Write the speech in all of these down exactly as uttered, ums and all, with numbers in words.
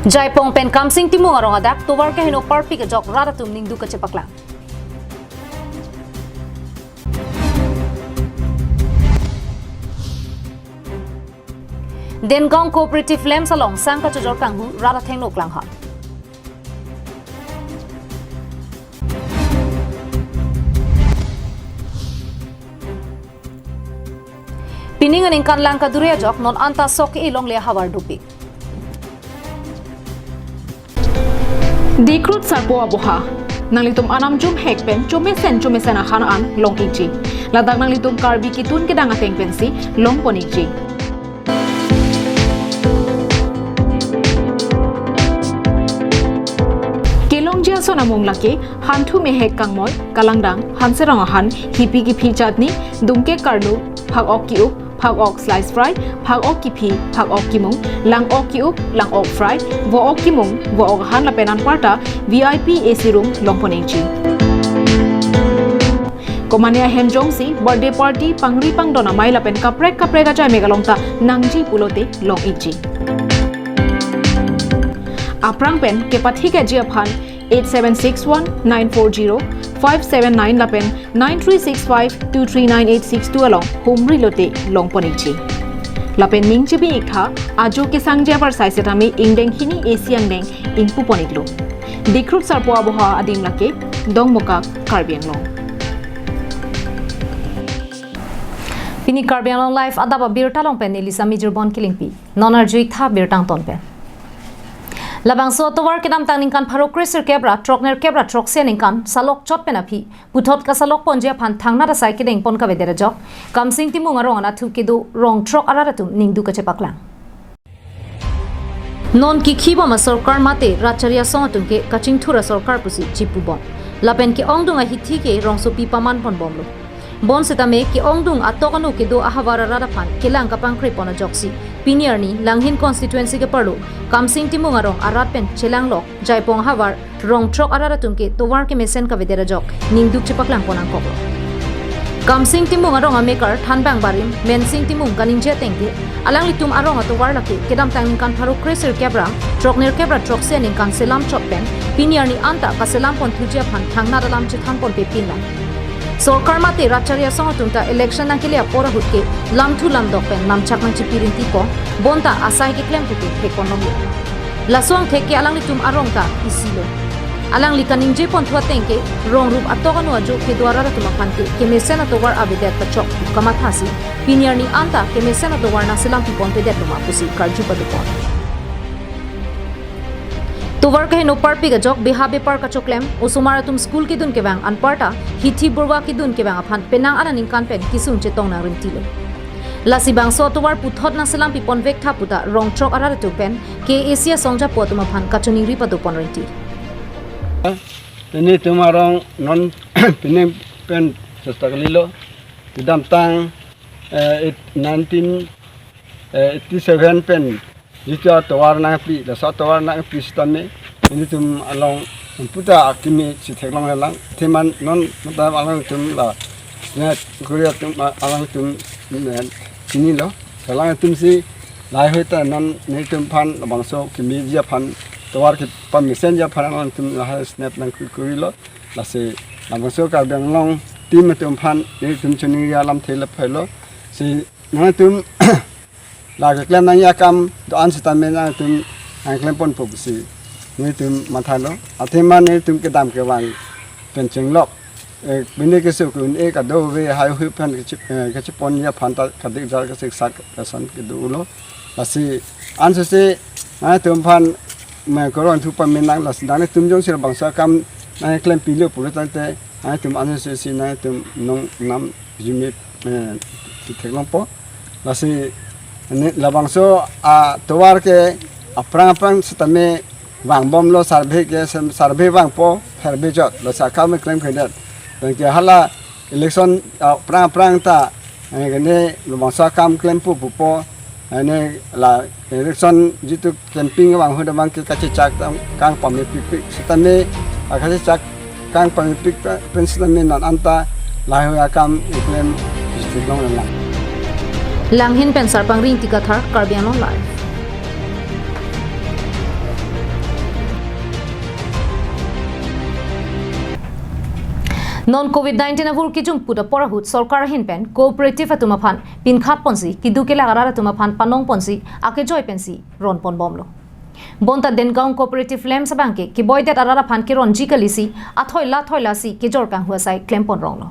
Jaipong pen Kamsing Timung arong adak tovar keheno parpik ajok rat atum ningduk kachepaklang. Dengaon Cooperative Lamps along sang kachojor kanghu rat athengno klanghon. Pining aningkan lang kadure ajok non anta sok ke-e longle ahavar dopik. Dikrut Sarpo Aboha. Nanglitum anam jumhek pen chomesen chomesen ahan an long-ikji. Ladak nanglitum Karbi kitun kedang ateng pensi longpon-ikji. Kelongji ason amung lake Hanthu Mehek Kangmoi, Kalangdang, Hanserong ahan, hipi kiphi chutney, dungke karlu, phak-ok ki-up, phak-ok slice fry, phak-ok kiphi, phak-ok kimung, lang-ok ki-up, lang-ok fry, vo-ok kimung, vo-ok ahan lapen anparta V I P A C room longpon-ikji. Komane ahem jongsi birthday party, pangri pangdon amei lapen kaprek kaprek ajai mek along ta nangji pulote long-ikji. Aphrang pen kepathikji aphan eight seven six one nine four zero five seven nine lapen nine three six five two three nine eight six two along humri lote longpon-ikji. Lapen ning chibi-iktha, ajo kesangji apor sai setame ingdeng hini A C angdeng ingpupon-iklo. Dikrut Sarpo Aboha adim lake Dongmukak, Karbi Anglong. Pini Karbi Anglong Live adap abirta along pen neli Sami Jirbon Kilingpi. Non arju-iktha birta angton pen. Labangso atovar kedamtang ningkan pharo kre sirkep ra throknerkep ra throksi aningkan salok chot pen aphi puthot kasalok ponji aphan thangnat asai kedengpon kavedet ajok Kamsing Timung arong anatthu kedo rong throk arat atum ningduk kachepaklang. Non kikhi bom asorkar mate rat chari asong atum ke kachingthur asorkar pusi chipubom. Lapen ke-ongdung ahithi ke rongsopi pamanponbomlo. Bonsetame ke-ongdung atok anu kedo ahavar arat aphan kelang kapangkrepon ajoksi pini arni Langhin constituency ke-arlo Kamsing Timung arong arat pen chelanglok Jaipong ahavar rong throk arat atum ke tovar kemesen kavedet ajok ningduk chepaklangpon nangkoklo. Kamsing Timung arong amekar Thanbang Barim, Mensing Timung kaningje ateng ke, alanglitum arong atovar lake kedamtang ningkan pharo kre sirkep ra throknerkep ra throksi aningkan selam chot pen pini arni anta kaselamponthuji aphan thangnat alam chethanponpe pinlang. Sorkar mate rat chari asong atum ta election nangkele apor ahut ke lamthu lamdok pen lamchak nangchipi rintipo, bonta asai keklem puke thekponlonglo. Laso angthek ke alanglitum arong ta isilo. Alangli kaningjeponthu ateng ke rong rup atok anu ajo kedo arat atum aphan ke kemesen atovar avedet pachok pu kamathasi pini arni anta kemesen atovar nangselampiponpedetlo ma pusi karju padopon. Tovar keheno parpik ajok beha bepar kachoklem, osomar atum school kedun kevang anparta hithi burwa kedun kevang aphan penang aningkan pen kesung chetong nangrintilo. Lasi bangso atovar puthot nangselampiponvektha puta rong throk arat atum pen K A A C asong japo atum aphan kachiningri padopon rinti. Nelitum arong non pining pen sesta kalilo. Kedamtang, eh, eight-, nineteen, eh, eighty-seven pen jitu atovar nangpi, laso atovar nangpi setame nelitum along puta akimi si theklonglelang. Athema non mata alangtum la, ne, Korea atum, alangtum, ne, chinilo. Alangtum si lahai ta non nelitum aphan labangso kemeji aphan, tovar kepamesenji aphan alangtum lahai snap nangkuri-kurilo. Lasi labangso Karbi Anglong team atum aphan nelitum chiningri alamthe lapulo. Si nangtum la keklem nangji akam do-an setame nangtum nangklemponpo pusi nelitum mathalo. Athema nelitum kedam kevang pen chenglok, eh, bini keso ke-un-e kadokave haihui aphan kachi-, eh, kachiponji aphan ta kadikjar kasiksak ason kedo-ulo. Lasi ansose nangtum aphan me korong thu pamin nang, lasi nangtum jongsi labangso akam nangklempilo pulo tangte nangtum ansose si nangtum nong nam jimi, eh, theklongpo. Lasi ne labangso atovar ke aphrang aphrang setame vangbomlo, survey ke sem-, survey vangpo, survey chot, lasi akam klemkledet. Tangte hala election, ah, aphrang aphrang ta, eh, kene labangso akam klempo pupo, eh, ne la election jitu campaign vang ahut abang ke kachechak tang kangpamepikpik setame, ah, kachechak kangpamepik pe-, pen setame non anta lahai akam keklem district along lang. Langhin pen Sarpangri Ingti Kathar, Karbi Anglong Live. Non covid nineteen avur kejumput apor ahut sorkar ahin pen cooperative atum aphan pinkhat ponsi keduk kelak arat atum aphan panong ponsi akejoi pensi ron pon bomlo. Bonta Dengaon Cooperative LAMPS abangke keboidet arat aphan keronji kalisi athoi la thoi lasi kejor kanghu asai klem pon ronglo.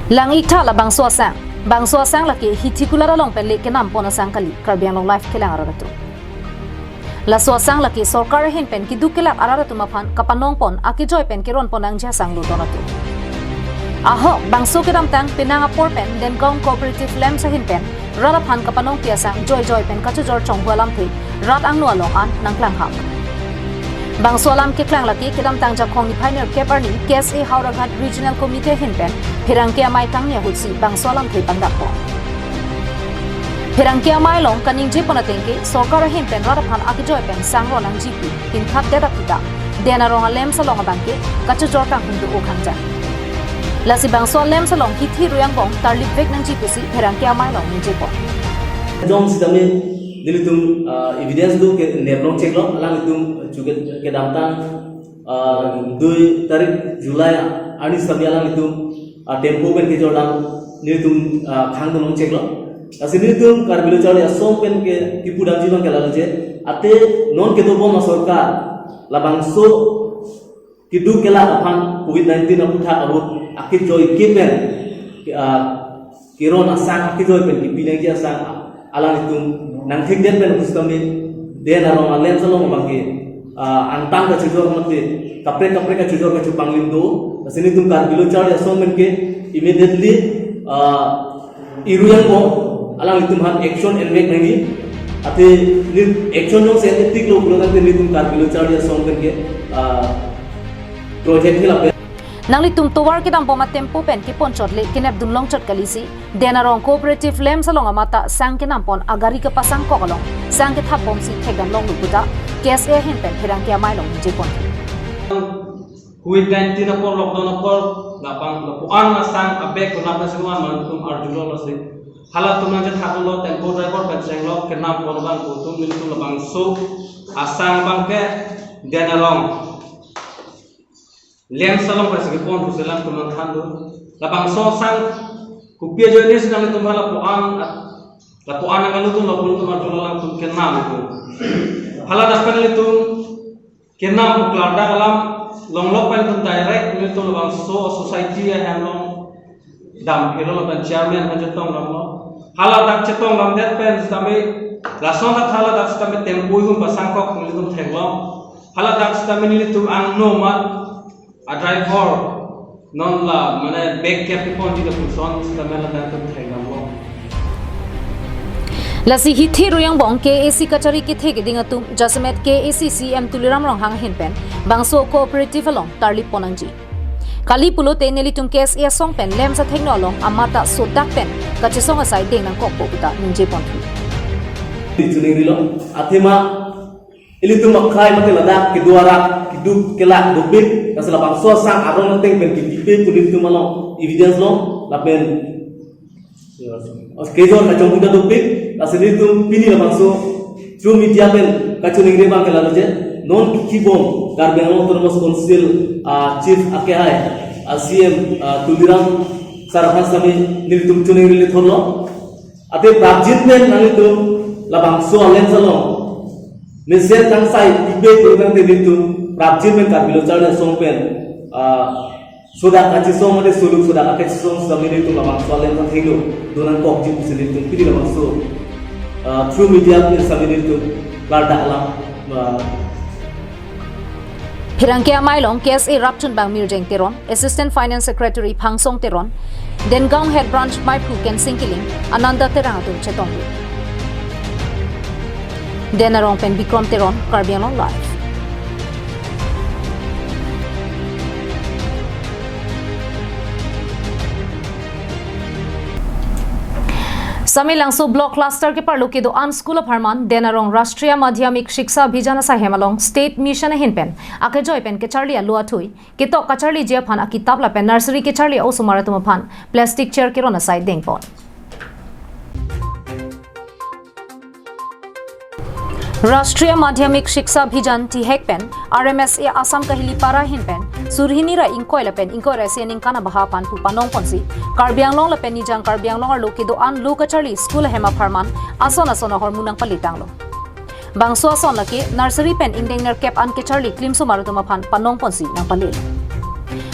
Lang-iktha labangso asang. Bangso asang lake Hithikular along pen le kenam pon asang kali, Karbi Anglong Live kelang arat atum. Laso asang lake sorkar ahin pen keduk kelak arat atum aphan kapanong pon akejoi pen keron pon nangji asang lo don atum. Ahok bangso kedamtang penang apor pen Dengaon Cooperative LAMPS ahin pen rat aphan kapanong pi asang joijoi pen kachojor chonghu alamthe rat angno along an nangklang hap. Bangso alam keklang lake kedamtang Jakhong niphai nerkep arni K S A Howraghat Regional Committee ahin pen pherangke amei tangni ahutsi bangso alamthe pangdak pon. Pherangke amei along kaningje pon ateng ke sorkar ahin pen rat aphan akejoi pen sang ron nangji pu pinkhat det aphi ta Den Arong a-LAMPS along abangke kachojor kanghun do-o khangjang. Lasi bangso a-LAMPS along hithi rui angbong tarlip vek nangji pusi pherangke amei along ningje pon. Jong sitame nelitum, ah, evidence do ke neplong cheklo, alanglitum chuke kedamtang, ah, dui tarik July arni sitame alanglitum, ah, tempo pen kejor dam nelitum, ah, khang do long cheklo. Lasi nelitum Karbi Lo Charli Asong pen ke kipu damji abangke lalo je, ate non kedo bom asorkar labangso keduk kelak aphan covid nineteen aputhak ahut akejoi ke pen, ah, keron asang akejoi pen kepi nangji asang alanglitum nangthekdet pen pusitame Den Arong a-LAMPS along abangke, ah, angtan kachojor mate kaprek kaprek kachojor kachepanglim do. Lasi nelitum Karbi Lo Charli Asong pen ke immediately, ah, irui angbong alanglitum aphan action envek nangji. Ate neli action jongsi envek tiklo pulo tangte nelitum Karbi Lo Charli Asong pen ke, ah, project ke lapen. Nanglitum tovar kedam bom atempo pen kepon chot le kenep dun long chot kalisi Den Arong Cooperative LAMPS along amat ta sang kenam pon agari kepasang kok along sang kethap bomsi thekdam longlo pu ta K S A ahin pen pherangke amei along ningje pon. Covid nineteen apor, lockdown apor, lapang lapu-an asang abag konat nasi ko-an mantum arjulo lasi. Halatum nangchethak lo tempo driver pen chenglo kenam pon abang ko atum nelitum labangso asang abangke Den Arong LAMPS along pen si kepon pusi alanglitum nangthan do. Labangso asang kopi ajoine si nangtum hala lapu-an, lapu-an nangkanglu atum lapu atum arjulo alanglitum kenam atum. Hala dak pen nelitum kenam pu klardak alam longlok pen nelitum direct nelitum labangso society ahem along dam phelo lapen chairman aphan chetong damlo. Hala dak chetong damdet pen sitame lason dak hala dak sitame tempo ihum pasang kok nelitum theklong. Hala dak sitame nelitum angno amat a-driver non la mane bag kep ponji lapuson sitame la nangtum thekdamlo. Lasi hithi rui angbong K A A C kachari kethe keding atum jasemet K A A C C E M Tuliram Ronghang ahin pen bangso cooperative along tarlip pon nangji. Kali pulote nelitum K S A asong pen LAMPS athengno along amat ta sodak pen kachesong asai deng nangkokpo pu ta ningje ponthu. Chuning rilo, athema ilitum akhai mate ladak kedo arat keduk kelak dopik, lasi labangso asang aron ateng pen kipipe pu nelitum along evidence lo, lapen kejor kachonghu ta dopik, lasi nelitum pini labangso through media pen kachiningri abangke lalo je, non kikibom Karbi Anglong Autonomous Council, ah, Chief akehai, ah, C E M, ah, Tuliram sir aphan sitame nelitum chiningri le thorlo. Ate prapjin pen nanglitum labangso a-LAMPS along mesen kangsai pipe pu tangte nelitum prapjin pen Karbi Lo Charli Asong pen, ah, sodak kachesong mate soluk sodak kachesong sitame nelitum labangso a-LAMPS athengno do nangkokji pusi nelitum pini labangso, ah, through media pen sitame nelitum klardak alam, ah, Pherangke amei along K S A rapchunbang Mirjeng Teron, Assistant Finance Secretary Phangsong Teron, Dengaon Head Branch Meiphu Kensing Killing, Ananda Terang atum chetong. Den Arong pen Bikrom Teron, Karbi Anglong Live. Samelangso Block Cluster keparlo kedo-an school apharman Den Arong Rashtriya Madhyamik Shiksha Abhiyan asaihem along State Mission ahin pen akejoi pen kacharli alo athui, ketok kacharliji aphan akitap lapen nursery kacharli a-osomar atum aphan plastic chair keron asai dengpon. Rashtriya Madhyamik Shiksha Abhiyan, THAAC pen R M S A Assam Kahilipara ahin pen surhini ra ingkoi lapen ingkoi ra isi aningkan abaha aphan pu panong ponsi Karbi Anglong lapen Nijang Karbi Anglong arlo kedo-an lo kacharli school ahem apharman ason ason ahormu nangpale tanglo. Bangso ason lake nursery pen ingdeng nerkep an kacharli klimsomar atum aphan panong ponsi nangpale.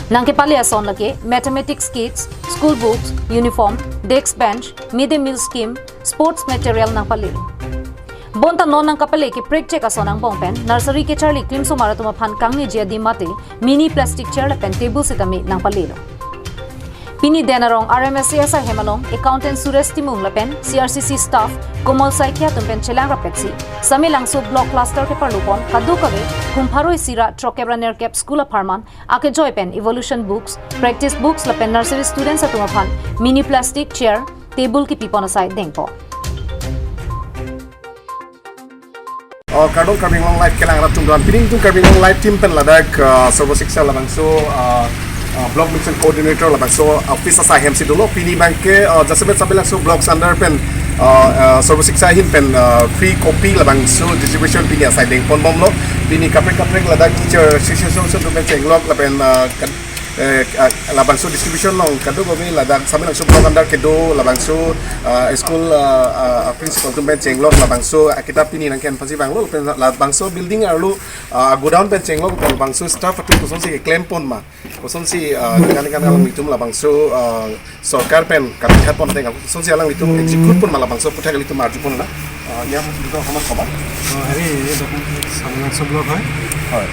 Nangkepale ason lake mathematics kits, school books, uniform, desk bench, midday meal scheme, sports material nangpale. Bonta non nangkapale ke prekjak ason angbong pen nursery kacharli klimsomar atum aphan kangni ji adim mate mini plastic chair lapen table sitame nangpalelo. Pini Den Arong R M S A asai hem along accountant Suresh Timung lapen C R C C staff Komal Saikia atum pen chelang rapetsi Samelangso block cluster keparlo pon kadokave khum pharo isi ra throkkep ra nerkep school apharman akejoi pen evolution books, practice books lapen nursery students atum aphan mini plastic chair, table kipi pon asai dengpo. Oh, kardom Karbi Anglong Live kelang rat atum do-an. Pini itum Karbi Anglong Live team pen ladak, uh, Sarva Shiksha labangso, uh, uh, Block Mission Coordinator labangso office asai hem si dolo. Pini abangke, uh, jasemet Samelangso blocks under pen, uh, uh, Sarva Shiksha ahin pen, uh, free copy labangso distribution pini asai dengpon bomlo. Pini kaprek kaprek ladak teacher association atum pen chenglok lapen, uh, kan- eh, ah, labangso distribution along kadokave ladak Samelangso block under kedo labangso, ah, school, ah, ah, principal atum pen chenglok labangso, ah, kitap pini nangken pasi vanglo pen labangso building arlo, ah, godown pen chenglok pen labangso staff atum kosonsi keklem pon ma, kosonsi, ah, kan kan alanglitum labangso, ah, sorkar pen kapithat pon teng kosonsi alanglitum execute pon ma labangso aputhak ilitum arju pon na. Ah, ya, itu apa mas kabar? Oh, hari ini dokun Samelangso block hai. Hai.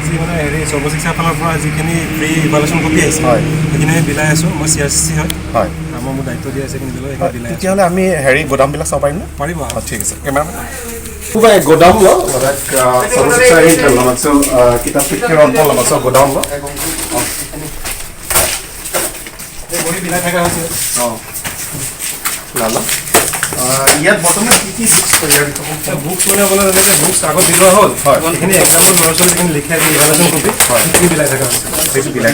Asi mana hari Sarva Shiksha ফালৰ পৰা যিখিনি free evaluation copy আহিছে হয়। সেইখিনি বিলাই আছোঁ। মই চি আৰ চি চি হয়। Hai. আমাৰ মোৰ দায়িত্ব দিয়া আছে সেইখিনি বিলাই এইখিনি বিলাই আছোঁ। তেতিয়াহ'লে আমি হেৰি গোদামবিলাক চাব পাৰিম নে? পাৰিব? অ, ঠিক আছে। কেমেৰা কোবাই গোদাম ল, লাদাখ, আহ, সৰ্বশিক্ষা হেৰি ল, লামাংচ, আহ, কিতাপ শিক্ষাৰ অন্ত লামাংচ গোদাম ল। এই বহী বিলাই থকা হৈছে। অ। লাল। আহ, ইয়াত বৰ্তমান কি কি বুকছ তৈয়াৰ? বুকছ মানে আপোনাৰ যেনেকৈ বুকছ আগত বিলোৱা হ'ল, হয়। সেইখিনি এক্সাম্পল ল'ৰা ছোৱালী যিখিনি লিখে, ইভালুৱেশ্যন কপি, হয়। সেইখিনি বিলাই থকা হৈছে। সেইটো বিলাই।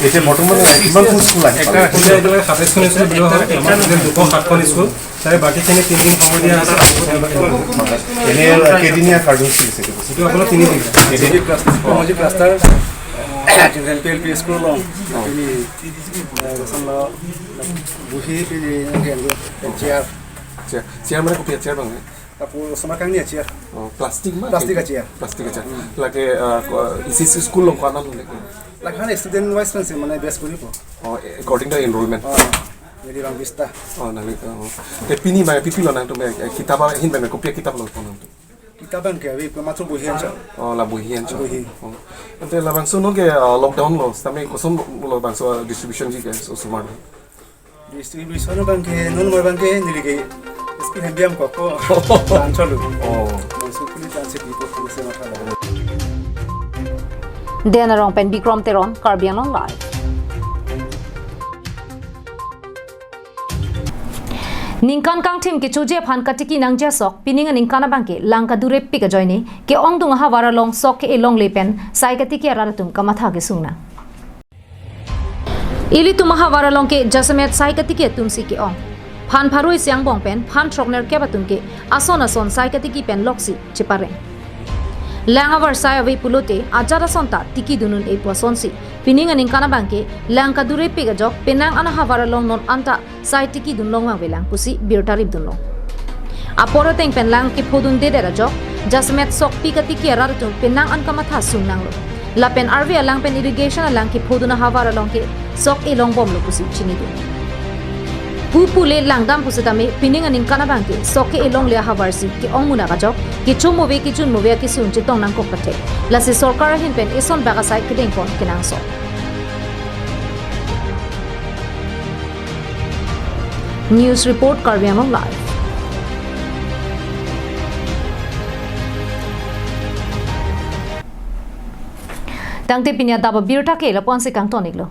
এতিয়া বৰ্তমান কিমানখন স্কুল আহে? এতিয়া এতিয়ালৈকে সাতাইছখন স্কুল বিলোৱা হ'ল, আমাৰ টোটেল দুশ সাতখন স্কুল, তাৰে বাকীখিনি তিনিদিন সময় দিয়া হৈছে। এনে কেইদিনীয়া কাৰ্যসূচী আছে এইটো? এইটো আপোনাৰ তিনিদিন। কেইদিনীয়া? Kamalji cluster, L P L P school, বহি, চেয়াৰ, চেয়াৰ, চেয়াৰ মানে কপি চেয়াৰ বাংলা? কাপোৰ, চমা কাংনি চেয়াৰ। অ, প্লাষ্টিক মানে? Plastic chair. Plastic chair. লাগে, আহ, ক-, ইচি ইচি স্কুল লগ কৰা নালাগে? Lakhana student wise kan sih mana best ko po. Oh, according to enrollment. Oh, jadi bang bista. Oh, nang, oh. Te pini ba pipi lo nangtum, eh, kitab ahin ba kopi kitab lo nangtum. Kitab bang ke abi ko matro bohi ancha. Oh, la bohi ancha. Bohi. Oh. Te labangso non ke, ah, lockdown lo, tame koson lo bangso, ah, distribution ji ke so sumar. Distribution bang ke non mar bang ke nili ke school hem biam ko ko. Ancha lo. Oh. School ni chance di ko ko se matha. Den Arong pen Bikram Teron, Karbi Anglong Live. Ningkan kangthim kechoji aphan katiki nangji asok, pining aningkan abangke lang kadurepik ajoine ke-ongdung ahavar along sok ke-e longle pen sai katiki arat atum kamatha kesung nang. Ilitum ahavar along ke jasemet sai katiki atum si ke-ong. Phan pharo isi angbong pen phan throk nerkep atum ke ason ason sai katiki pen loksi chepareng. Lang ahavar sai ave pulote ajat ason ta tiki dun un-e pu asonsi pining aningkan abangke lang kadurepik ajok penang an ahavar along non anta sai tiki dun long vangvelang pusi birta rip dunlo. Apor ateng pen lang kepho dundedet ajok jasemet sokpi katiki arat atum penang an kamatha sung nanglo. Lapen arve alang pen irrigation alang kepho dun ahavar along ke sok e long bomlo pusi chinidun. Pu pule langdam pusitame pining aningkan abangke sok ke e longle ahavar si ke-ong munak ajok kecho move kejun move akesung chetong nangkok pathek. Lasi sorkar ahin pen eson bak asai kedengpon kenangsot. News Report, Karbi Anglong Live. Tangte pini adap abirta ke lapu-an si kangton-iklo.